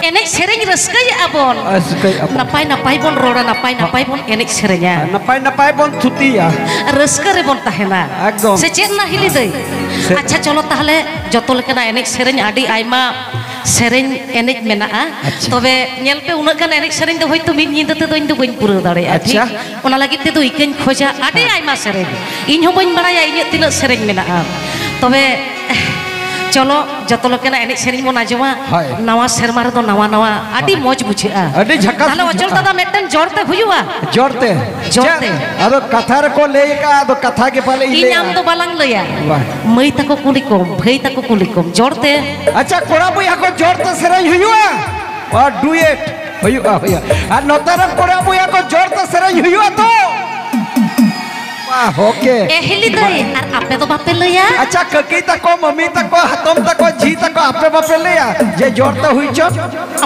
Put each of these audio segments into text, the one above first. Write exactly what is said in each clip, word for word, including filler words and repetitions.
ᱮᱱᱮᱡ ᱥᱮᱨᱮᱧ ᱨᱟᱹᱥᱠᱟᱹᱭᱮᱫᱼᱟ ᱵᱚᱱ᱾ ᱨᱟᱹᱥᱠᱟᱹᱭᱮᱫᱼᱟ ᱵᱚᱱ᱾ ᱱᱟᱯᱟᱭ ᱱᱟᱯᱟᱭ ᱵᱚᱱ ᱨᱚᱲᱟ, ᱱᱟᱯᱟᱭ ᱱᱟᱯᱟᱭ ᱵᱚᱱ ᱮᱱᱮᱡ ᱥᱮᱨᱮᱧᱟ᱾ ᱱᱟᱯᱟᱭ ᱱᱟᱯᱟᱭ ᱵᱚᱱ ᱛᱷᱩᱛᱤᱭᱟ᱾ ᱨᱟᱹᱥᱠᱟᱹ ᱨᱮᱵᱚᱱ ᱛᱟᱦᱮᱱᱟ᱾ ᱮᱠᱫᱚᱢ᱾ ᱥᱮ ᱪᱮᱫ ᱱᱟ ᱦᱤᱞᱤ ᱫᱟᱹᱭ? ᱥᱮ- ᱟᱪᱪᱷᱟ, ᱪᱚᱞᱚ ᱛᱟᱦᱚᱞᱮ ᱡᱚᱛᱚ ᱞᱮᱠᱟᱱᱟᱜ ᱮᱱᱮᱡ ᱥᱮᱨᱮᱧ, ᱟᱹᱰᱤ ᱟᱭᱢᱟ ᱥᱮᱨᱮᱧ ᱮᱱᱮᱡ ᱢᱮᱱᱟᱜᱼᱟ᱾ ᱟᱪᱪᱷᱟ᱾ ᱛᱚᱵᱮ ᱧᱮᱞ ᱯᱮ, ᱩᱱᱟᱹᱜ ᱜᱟᱱ ᱮᱱᱮᱡ ᱥᱮᱨᱮᱧ ᱫᱚ ᱦᱚᱭᱛᱳ ᱢᱤᱫ ᱧᱤᱫᱟᱹ ᱛᱮᱫᱚ ᱤᱧ ᱫᱚ ᱵᱟᱹᱧ ᱯᱩᱨᱟᱹᱣ ᱫᱟᱲᱮᱭᱟᱜᱼᱟ, ᱟᱪᱪᱷᱟ᱾ ᱴᱷᱤᱠ? ᱚᱱᱟ ᱞᱟᱹᱜᱤᱫ ᱛᱮᱫᱚ ᱤᱠᱟᱹᱧ ᱠᱷᱚᱡᱟ ᱟᱹᱰᱤ ᱦᱮᱸ᱾ ᱟᱭᱢᱟ ᱥᱮᱨᱮᱧ᱾ ᱤᱧ ᱦᱚᱸ ᱵᱟᱹᱧ ᱵᱟᱲᱟᱭᱟ ᱤᱧᱟᱹᱜ ᱛᱤᱱᱟᱹᱜ ᱥᱮᱨᱮᱧ ᱢᱮᱱᱟᱜᱼᱟ᱾ ᱛᱚᱵᱮ ᱪᱚᱞᱚ, ᱡᱚᱛᱚ ᱞᱮᱠᱟᱱᱟᱜ ᱮᱱᱮᱡ ᱥᱮᱨᱮᱧ ᱵᱚᱱ ᱟᱸᱡᱚᱢᱟ᱾ ᱦᱳᱭ᱾ ᱱᱟᱣᱟ ᱥᱮᱨᱢᱟ ᱨᱮᱫᱚ ᱱᱟᱣᱟ ᱱᱟᱣᱟ ᱟᱹᱰᱤ ᱦᱳᱭ᱾ ᱢᱚᱡᱽ ᱵᱩᱡᱷᱟᱹᱜᱼᱟ᱾ ᱟᱹᱰᱤ ᱡᱷᱟᱠᱟᱥ ᱛᱟᱦᱞᱮ ᱚᱪᱚᱞ ᱵᱩᱡᱷᱟᱹᱜᱼᱟ᱾ ᱫᱟᱫᱟ, ᱢᱤᱫᱴᱮᱱ ᱡᱚᱲ ᱛᱮ ᱦᱩᱭᱩᱜᱼᱟ? ᱡᱚᱲ ᱛᱮ᱾ ᱡᱚᱲ ᱪᱮᱫ? ᱛᱮ᱾ ᱟᱫᱚ ᱠᱟᱛᱷᱟ ᱨᱮᱠᱚ ᱞᱟᱹᱭ ᱟᱠᱟᱫᱼᱟ, ᱟᱫᱚ ᱠᱟᱛᱷᱟ ᱜᱮ ᱯᱟᱞᱮ ᱤᱧ ᱤᱧ ᱞᱟᱹᱭᱟ᱾ ᱟᱢ ᱫᱚ ᱵᱟᱞᱟᱝ ᱞᱟᱹᱭᱟ᱾ ᱵᱟᱝ᱾ ᱢᱟᱹᱭ ᱛᱟᱠᱚ ᱠᱩᱞᱤ ᱠᱚᱢ, ᱵᱷᱟᱹᱭ ᱛᱟᱠᱚ ᱠᱩᱞᱤ ᱠᱚᱢ, ᱡᱚᱲ ᱛᱮ᱾ ᱟᱪᱪᱷᱟ, ᱠᱚᱲᱟ ᱵᱚᱭᱦᱟ ᱠᱚ ᱡᱚᱲ ᱛᱮ ᱥᱮᱨᱮᱧ ᱦᱩᱭᱩᱜᱼᱟ? ᱟᱨ ᱰᱩᱭᱮᱴ ᱦᱩᱭᱩᱜᱼᱟ, ᱦᱩᱭᱩᱜᱼᱟ᱾ ᱟᱨ ᱱᱚᱛᱮ ᱨᱮᱱ ᱠᱚᱲᱟ ᱵᱚᱭᱦᱟ ᱠᱚ ᱡᱚᱲ ᱛᱮ ᱥᱮᱨᱮᱧ ᱦᱩᱭᱩᱜᱼᱟ ᱛᱚ? ᱵᱟᱦ, ᱳᱠᱮ᱾ ᱮ ᱦᱤᱞᱤ ᱫᱟᱹᱭ, ᱟᱨ ᱟᱯᱮ ᱫᱚ ᱵᱟᱯᱮ ᱞᱟᱹᱭᱟ? ᱟᱪᱪᱷᱟ, ᱠᱟᱹᱠᱤ ᱛᱟᱠᱚ, ᱢᱟᱹᱢᱤ ᱛᱟᱠᱚ, ᱦᱟᱛᱚᱢ ᱛᱟᱠᱚ, ᱡᱷᱤ ᱛᱟᱠᱚ, ᱟᱯᱮ ᱵᱟᱯᱮ ᱞᱟᱹᱭᱟ ᱡᱮ ᱡᱚᱲ ᱛᱮ ᱦᱩᱭ ᱪᱚ?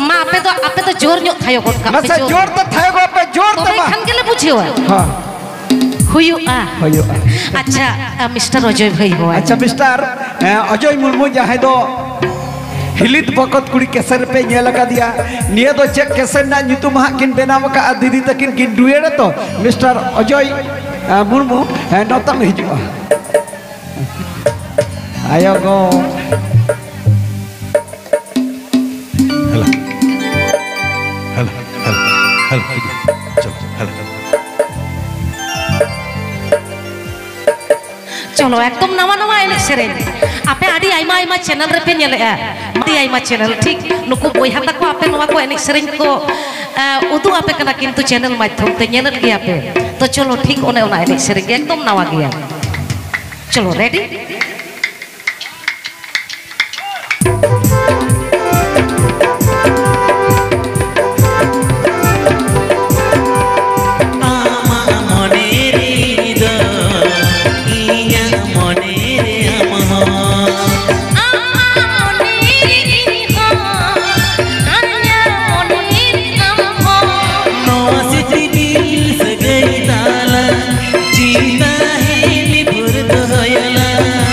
ᱢᱟ, ᱟᱯᱮ ᱫᱚ, ᱟᱯᱮ ᱫᱚ ᱡᱳᱨ ᱧᱚᱜ ᱛᱷᱟᱭᱚ ᱜᱚᱫ ᱠᱟᱜ ᱯᱮ, ᱢᱟᱥᱮ ᱡᱳᱨ᱾ ᱡᱳᱨ ᱛᱮ ᱛᱷᱟᱭᱚ ᱜᱚᱫ ᱯᱮ, ᱡᱳᱨ ᱛᱮ ᱛᱚᱵᱮ ᱢᱟ᱾ ᱠᱷᱟᱱ ᱜᱮᱞᱮ ᱵᱩᱡᱷᱟᱹᱣᱟ᱾ ᱦᱮᱸ᱾ ᱦᱩᱭᱩᱜᱼᱟ᱾ ᱦᱩᱭᱩᱜᱼᱟ᱾ ᱟᱪᱪᱷᱟ, ᱟ, ᱢᱤᱥᱴᱟᱨ ᱚᱡᱚᱭ ᱵᱷᱟᱹᱭ ᱦᱚᱦᱚᱣᱟᱭ ᱟᱪᱪᱷᱟ, ᱢᱮ᱾ ᱢᱤᱥᱴᱟᱨ, ᱮ, ᱚᱡᱚᱭ ᱢᱩᱨᱢᱩ, ᱡᱟᱦᱟᱸᱭ ᱫᱚ ᱦᱤᱞᱤᱛ ᱵᱚᱠᱚᱛ ᱠᱩᱲᱤ ᱠᱮᱥᱮᱴ ᱨᱮᱯᱮ ᱧᱮᱞ ᱟᱠᱟᱫᱮᱭᱟ, ᱱᱤᱭᱟᱹ ᱫᱚ ᱪᱮᱫ ᱠᱮᱥᱮᱴ ᱨᱮᱱᱟᱜ ᱧᱩᱛᱩᱢ ᱦᱟᱸᱜ ᱠᱤᱱ ᱵᱮᱱᱟᱣ ᱟᱠᱟᱫᱼᱟ ᱫᱤᱫᱤ ᱛᱟᱹᱠᱤᱱ, ᱠᱤᱱ ᱰᱩᱭᱮᱴ ᱟᱛᱚ? ᱢᱤᱥᱴᱟᱨ ᱚᱡᱚᱭ, ᱮ, ᱢᱩᱨᱢᱩ, ᱦᱮᱸ, ᱱᱚᱛᱟᱢ ᱦᱤᱡᱩᱜᱼᱟ᱾ ᱟᱭᱳ ᱜᱚ᱾ ᱦᱮᱞᱳ᱾ ᱦᱮᱞᱳ, ᱦᱮᱞᱳ, ᱦᱮᱞᱳ, ᱦᱤᱡᱩᱜ᱾ ᱪᱚᱞᱚ, ᱦᱮᱞᱳ᱾ ᱪᱚᱞᱚ, ᱮᱠᱫᱚᱢ ᱱᱟᱣᱟ ᱱᱟᱣᱟ ᱮᱱᱮᱡ ᱥᱮᱨᱮᱧ᱾ ᱟᱯᱮ ᱟᱹᱰᱤ ᱟᱭᱢᱟ ᱟᱭᱢᱟ ᱪᱮᱱᱮᱞ ᱨᱮᱯᱮ ᱧᱮᱞᱮᱜᱼᱟ, ᱟᱹᱰᱤ ᱟᱭᱢᱟ ᱪᱮᱱᱮᱞ, ᱴᱷᱤᱠ? ᱱᱩᱠᱩ ᱵᱚᱭᱦᱟ ᱛᱟᱠᱚ ᱟᱯᱮ ᱱᱚᱣᱟ ᱠᱚ ᱮᱱᱮᱡ ᱥᱮᱨᱮᱧ ᱠᱚ, ᱮ, ᱩᱫᱩᱜ ᱟᱯᱮ ᱠᱟᱱᱟ, ᱠᱤᱱᱛᱩ ᱪᱮᱱᱮᱞ ᱢᱟᱫᱽᱫᱷᱚᱢ ᱛᱮ ᱧᱮᱞᱮᱫ ᱜᱮᱭᱟ ᱯᱮ᱾ ᱛᱚ ᱪᱚᱞᱚ, ᱴᱷᱤᱠ ᱚᱱᱮ ᱚᱱᱟ ᱮᱱᱮᱡ ᱥᱮᱨᱮᱧ ᱜᱮ ᱮᱠᱫᱚᱢ ᱱᱟᱣᱟ ᱜᱮᱭᱟ᱾ ᱪᱚᱞᱚ, ᱨᱮᱰᱤ? ᱟᱢᱟᱜ ᱢᱚᱱᱮ ᱨᱮᱫᱚ ᱤᱧᱟᱹᱜ ᱢᱚᱱᱮ ᱨᱮ ᱟᱢ ᱦᱚᱸ᱾ ᱟᱢᱟᱜ ᱢᱚᱱᱮ ᱨᱮ ᱤᱧ ᱦᱚᱸ, ᱤᱧᱟᱹᱜ ᱢᱚᱱᱮ ᱨᱮ ᱟᱢ ᱦᱚᱸ᱾ ᱱᱚᱣᱟ ᱥᱤᱯᱤᱵᱤᱞ ᱥᱟᱹᱜᱟᱹᱭ ᱛᱟᱞᱟ ᱡᱤᱣᱤ ᱛᱟᱦᱮᱸ ᱱᱤᱯᱷᱩᱨ ᱫᱚᱦᱚᱭᱟᱞᱟᱝ᱾